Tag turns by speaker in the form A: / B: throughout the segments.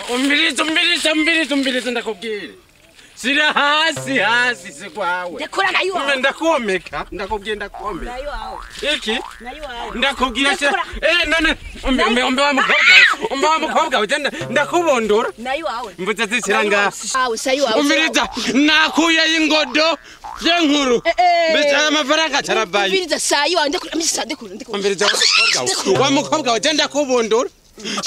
A: Umbilizo umbilizo umbilizo umbilizo ndakubwira. Sira hasi hasi sikwawe.
B: Ndakora nayo wawe.
A: Ndakomeka, ndakubwira ndakomeka.
B: Nayo wawe.
A: Iki?
B: Nayo wawe.
A: Ndakubwira sira. Eh none umbe umbe wa mukobwa. Umbe wa mukobwa ugenda ndakubondora.
B: Nayo wawe.
A: Mvuze zisira nga.
B: Awe sayo wawe.
A: Umbiliza nakuye ingodo yenkuru. Mbese amafaranga caravaye.
B: Umbiliza sayo wawe ndakora misa ndakora ndakora.
A: Umbiliza wa mukobwa ugenda kubondora.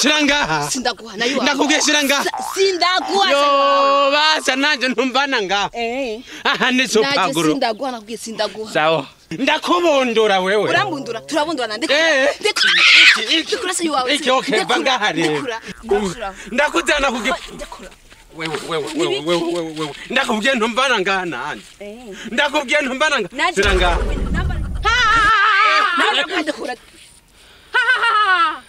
A: Shirangaha.
B: Sindaguha nayo wawe.
A: Ndakubwiye shirangaha.
B: Sindaguha.
A: Yo basa nanje ntumvana ngaha.
B: Eh.
A: Aha ni sopaguru.
B: Nanje sindaguha nakubwiye sindaguha.
A: Sawa. Ndakubondora wewe.
B: Urambundura turabundura ndekura. Ndekura. Ndekura sayo wawe.
A: Iki okay bangaha rero. Ndakuzana kugi.
B: Ndekura.
A: Wewe wewe wewe wewe wewe. Ndakubwiye ntumvana ngaha nanje. Ndakubwiye ntumvana ngaha. Shirangaha.
B: Ha. Ndekura.
C: Ha ha ha.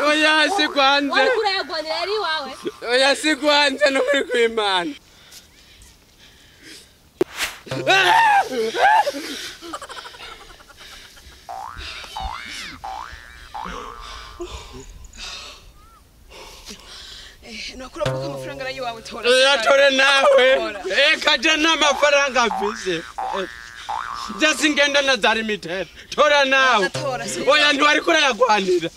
A: Oya sikwanze. Oya sikwanze nukuri kw'Imana.
C: Nakura ko amafaranga ari wawe tora.
A: Oya tore nawe. Eka je n'amafaranga mfise. Just ngenda na zari mitero. Tora nawe. Oya ntiwari kurayagwanira.